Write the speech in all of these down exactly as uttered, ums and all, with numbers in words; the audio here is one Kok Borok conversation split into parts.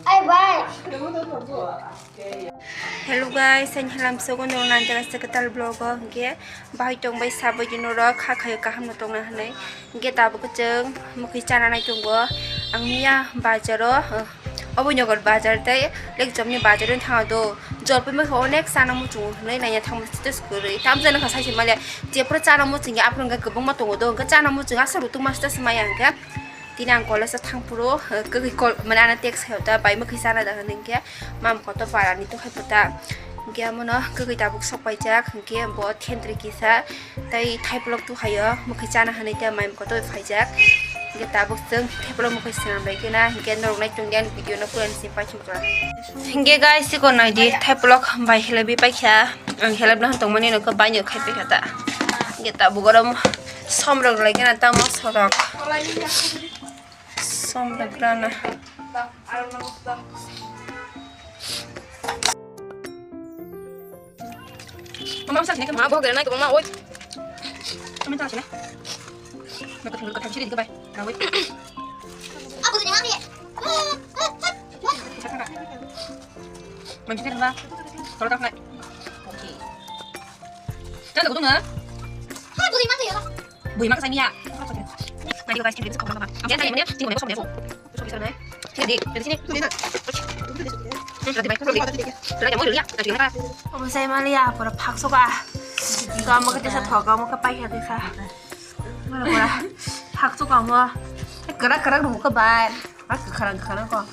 Ai bai. Hello guys, ang halam sogo no nang jaga se katal vlog o hingke bahai tong bai sabo jino rok kha khayo kaham no tong na hinui hingke tabuk chwng mukhi chana nai tongo ang miya bazar o. Obo Nogor bazar tei Lekchomni bazar wng thangdo. Jolpai mokhe onek chana muchungo hinui naiya thangma status kwrwi. Tamjani kha saisi manya jephuru chana muchungya aphuru hwnkhe kwbangma tongo do. Hwnkhe chana muchung aswk rwtwkma status maya hwnkhe. Tini ang college o thangphuru, eh, kwrwi kol-, mane ano text khaio ta bai mokhe chana da hinui hwnkhe mam koto parani to khai puta. Hwnkhe amono kwrwi tabuk sok paijak hwnkhe bo thentri kisa. Tei thaiplok tu hayo, mokhe chana hinui tei mai mokhe tei phaijak. Hingke tabuk chwng thaiplok mokhe swnam bai khe na, hingke norok nai tongdi ani video no puran si paithok jora. Hingke guys, sikon nai di, thaiplok bai helebi paikha. Ang helep no tongmani no khe bai no khai paikha ta. Hingke tabuk oro som rok lai khe na tamo sorok. Som rok rana. Mama, masa sini ke, ma, bo gel nai ke, mama, oi. Kami tak sini. Maka thulu, kata sini ke, bai. Nah, oi. Aku sini, mami. Mami sini, ma. Kalau tak naik. Oke. Jangan takut, nggak? Aku sini, mami, ya. Bui mak sani ya. Nadi guys, tini bisa kau nama. Am jangan tadi mana? Tini mana kosong dia so. Kosong bisa naik. Sini di, dari sini. Hmm, nanti baik. Sorry. Sudah jam ya. Nanti kenapa? Kamu saya malia, pura paksa kah? Kamu ke desa thok, kamu ke payah desa. Mana pura paksa kamu? Gerak-gerak dulu ke bai. Ak kwkhwrang kwkhwrang ko.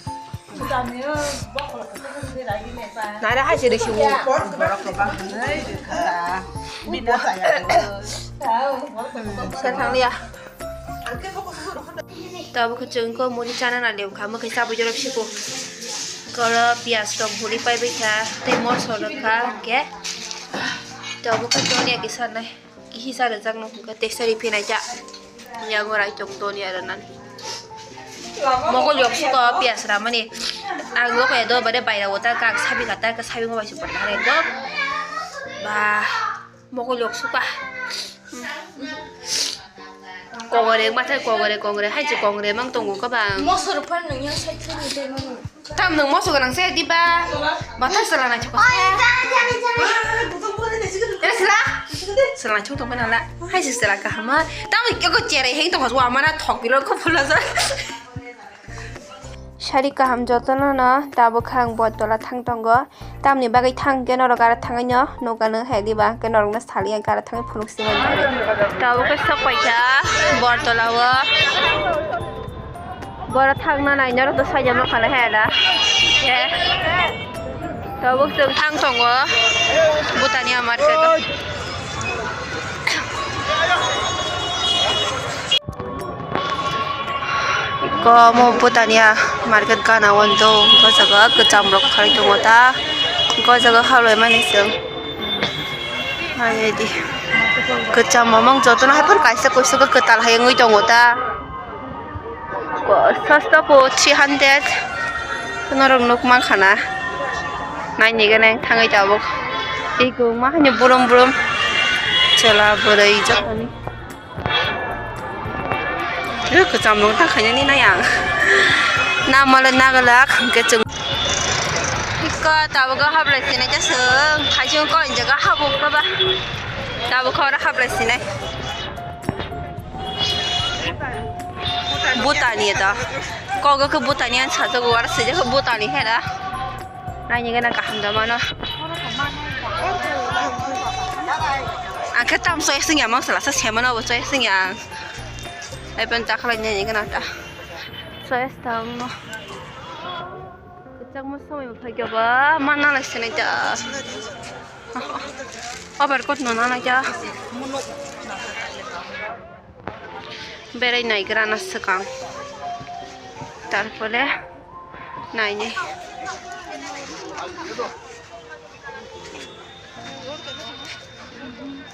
Nara hai se risi wo. Borok kwbang hwnwi rwkha. Bini saya. Sir thang liya. Tabuk khe chwng ko muri chana na lew kha, mwkhai chabwi jorok siko. Koro piyaj rok huri pai bai kha, tei moso rwkha hwnkhe. Tabuk khe chwng ya kisa nai. Kisa rijak no hwnkhe teksa ri phinai cha. Yago rai tong toni aro nan. Mokol yok suko piyas ramani. Ang lo kaya do bare baira wota kak sabi kata ka sabi mo bai super dare do. Ba mokol yok suka. Kongore mathai kongore kongore hai je kongore mang tongo ka bang. Mosor phan nung yang sai thani de manu. Tam nung moso gwnang se diba? Bathai sela nai chukha. Oi, jani, jani, jani. Ere sela? Sela nai chuk tong nala. Hai si sela kaham. Tam kyo ko chere heng tong wa mana thok bilo ko phula sa. Sari kaham jotono no tabo khang bottola thang tongo. Tamni bagwi thang khe norok aro thangwi no nokano hai diba khe norok no sali ang kara thangwi phunuk si mani. Tabo khe sok paikha bottola o. Boro thangna nai norok to saijamo khala he da. He. Tabuk chwng thang tongo Bhutania market o. Iko omo Bhutania market gana o do, o jaga kwcham rok kharwi tongo ta, o jaga halai mani chwng. Nai di kwcham mamang jotono hai phano kaisa kuisugo kwtal hai wngwi tongo ta. Ko-, sosto po three hundred. Norok nuk mankha na. Naini gwnang thangwi tabuk. Tei kwbangma haino brum brum. Chwla bwrwi jotoni. Kwcham nuk ta khainani nai ang. Namale nagalak hwnkhe chwng. Iko tabuk hablai sinai jaswng. Khaising ko jaga habuk baba. Tabuk oro hablai sinai. Bhutani da. Kogo khe Bhutani ang sajak wara swijak khe Bhutani he da. Naini gana kaham da mano. Ang khe tam choice wngya mang sala sa semano bo choice wngya ang. Ai pen ta khlai naini gana ta. Choice ta wngno. Kwchangma somoi bo phaikhe ba manna lai sinai da. Overcoat no nana kya. Berai naigra na swkang. Tarpore naini.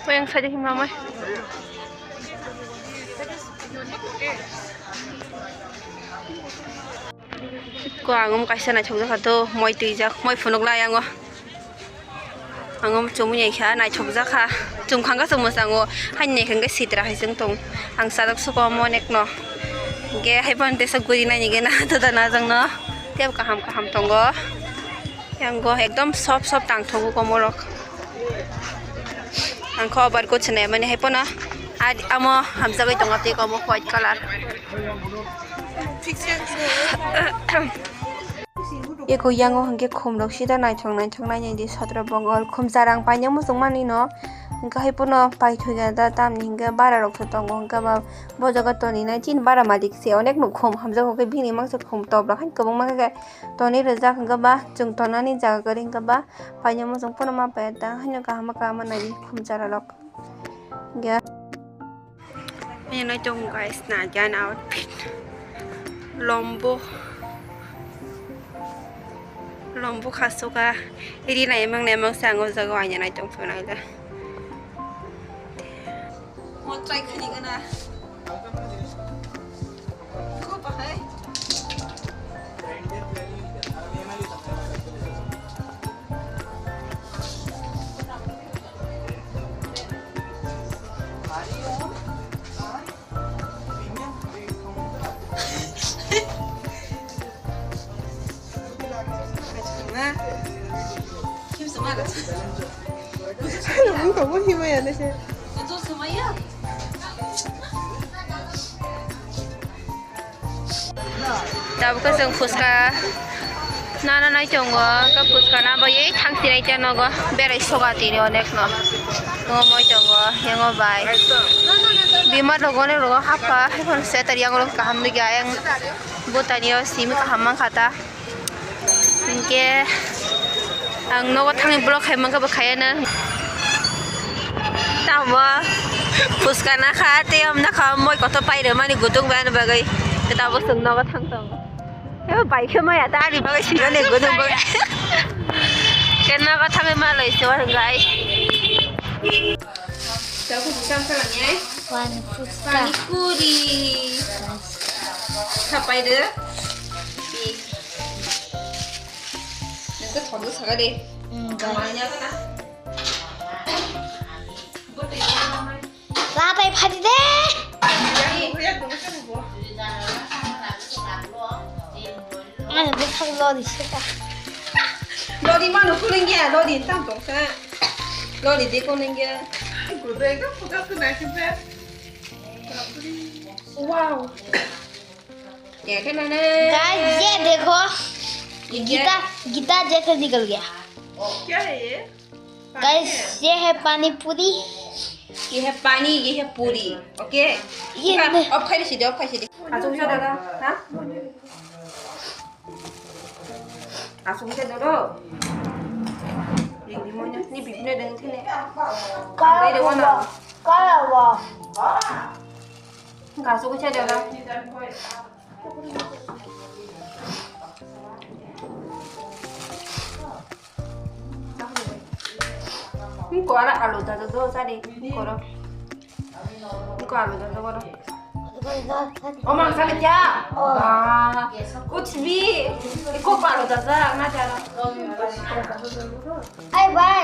Oyang side himlamai. Ko ang omo kaisa naithok jakha to, moi twijak, moi phunuk lai ango. Ang omo chumui naikha, naithok jakha. Chumkhang khe chwng mwchango, haini naikha hwnkhe sitra hai chwng tong. Ang chajak suko omo onekno. Hwnkhe hai phano tesa guri naini gena to da na jangno. Tei kaham kaham tongo. Yang go ekdom soft soft tangthogo komorok. Ang kho obar ko chinai mani hai pono. Ad amo hamjagwi tongo tei omo white color. Eko yango hwnkhe khumrok sida naithok naithok nainai di sotro bongol khum charang paina muchung mani no hwnkhe hai pono paithok ya da tamni hwnkhe bara rok se tongo hwnkhe ba bo jaga toni nai chini bara malik se onek no khum hamjago khe bini mangsa khum tobla khan kwbangma khe toni rijak hwnkhe ba chwng tonani jaga kwrwi hwnkhe ba paina muchung pono ma paiya da haino kaham kaham nai di khum chara rok. Hwnkhe Ani nai tongo guys, na gyan outfit. Lombo. Lombo khasoka. Iri nai emang nai emang se ang o jaga o aina nai tong phio naila. Mo try khani gana. Ko bahai. Tabuk khe chwng phuska nana nai tongo, khe phuska na bai thang sinai cha nogo berai soga tini onek no. Ngo moi tongo, yango bai. Bima rogo ne rogo hapha, hai phano sweater yang rok kaham nugya, yang botani o simi kaham mang kha ta. Hinkhe ang nogo thangwi vlog khai mankha bo khayana. Tamo phuska nakha tei om nakha moi kotor pairwmani gutung bai ani bagwi. Tei tabuk chwng nogo thang tongo. Ebo bai khe maya ta ani bagwi sinani gutung bagwi. Khe nogo thangwi malai se guys. Pani puchka. Pani puri. Sapai de. Nang ke thondo saga de. Hmm, guys. Manya kana. Latai phadi de. Ang bwkhak lori se ta. Lori mano kuring ya, lori tam tong sa. Lori de kuring ya. Kuda ekdam puka kunai se. Wow. ये क्या लेना है? गाइस, ये देखो, ये क्या? गीता, गीता जैसे निकल गया। क्या है ये? गाइस, ये है पानी पूरी। ये है पानी, ये है पूरी, ओके? ये हाँ, दे- अब खाई लीजिए, अब खाई लीजिए। हाँ, तुम क्या दादा? हाँ? Asung khe doro. Ni bimoi no, ni bibino deng thene. Kaya Dai de wa, wana. Kaya wa. Kasu ko cha doro. Ni ko ara alu da do sa de. Ni ko ro. Ni ko alu da do ro. ओ मांग साले क्या? ओ। वाह, कुछ भी। इको पालो दस हजार आना चाह रहा। ए भाई।